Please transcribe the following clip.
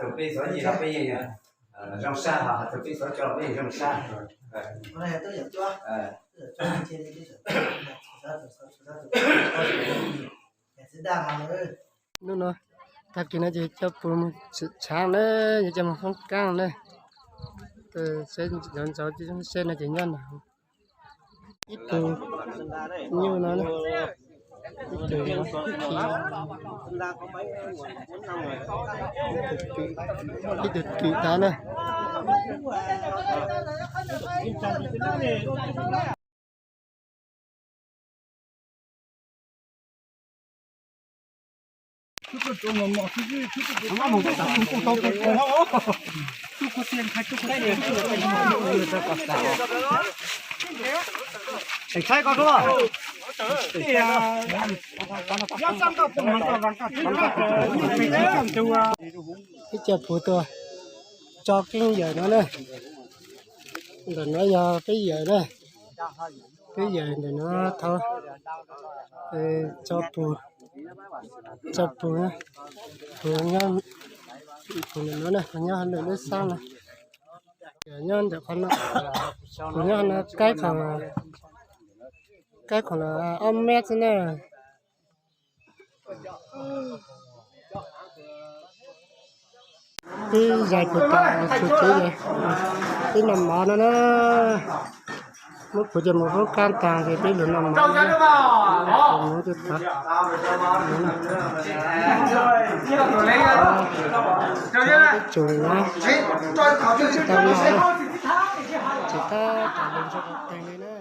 Tus peb xov nyim los peb yeej zoo sab, ho tus peb xov tso los peb yeej zoo sab. Hnub no tag kis no ces coj puas mus tsim tshaav na, yuav coj mus foob kaab na. Seb ntxauv ntxauv seb no ces nyob na. Ib tug nyuj no, ib tug, ib tug twm tod na. Ib co puv tuaj tso keeb yawm no na. Ntawm no yog peb yawm na. Peb yawm ntawm no thaum tso puv, tso puv, puv nyob, puv ntawm no na, puv nyob lwm lub xab no. Yawm nyob ntawm qhov no, puv nyob no kaib, kaib khoom los ob mev xwb na. Peb zais puv tas txhua tsev, peb noj mov no na. Muab puv coj mus foob kaab tas ces peb lug noj mov, mus coj tod. Peb tsoom no tsis tau noj, tsis tab tom lug ntsuag qhov teeg li na.